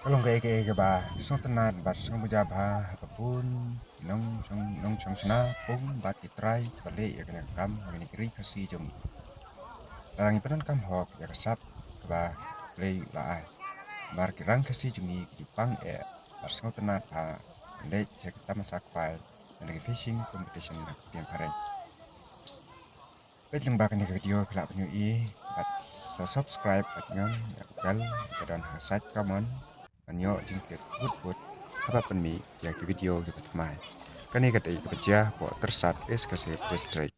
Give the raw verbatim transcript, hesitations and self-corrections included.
Ka long kaei kaei kaba sngewtynnat bad sngewbha haba bun ki nongshong nongshong shna pung bad ki trai kiba leh ïa kane ka kam ha kane ka ri Khasi jong ngi. Lada ngi pyndonkam hok ïa ka sap kaba U Blei u la ai, namar ki rang Khasi jong ngi ki ju pang eh bad sngewtynnat ha ban leit sha ki tamasa khwai na ki fishing competition ha ka ktien phareng. Peit lyngba kane ka video phi lah ban ïohi bad sa subscribe bad ñion ïa ka bell ba don ha side comment ban ïoh jingtip bud bud haba pynmih ïa ki video kiba thymmai. Kane ka dei kaba jia hapoh Tyrsad, East Khasi District.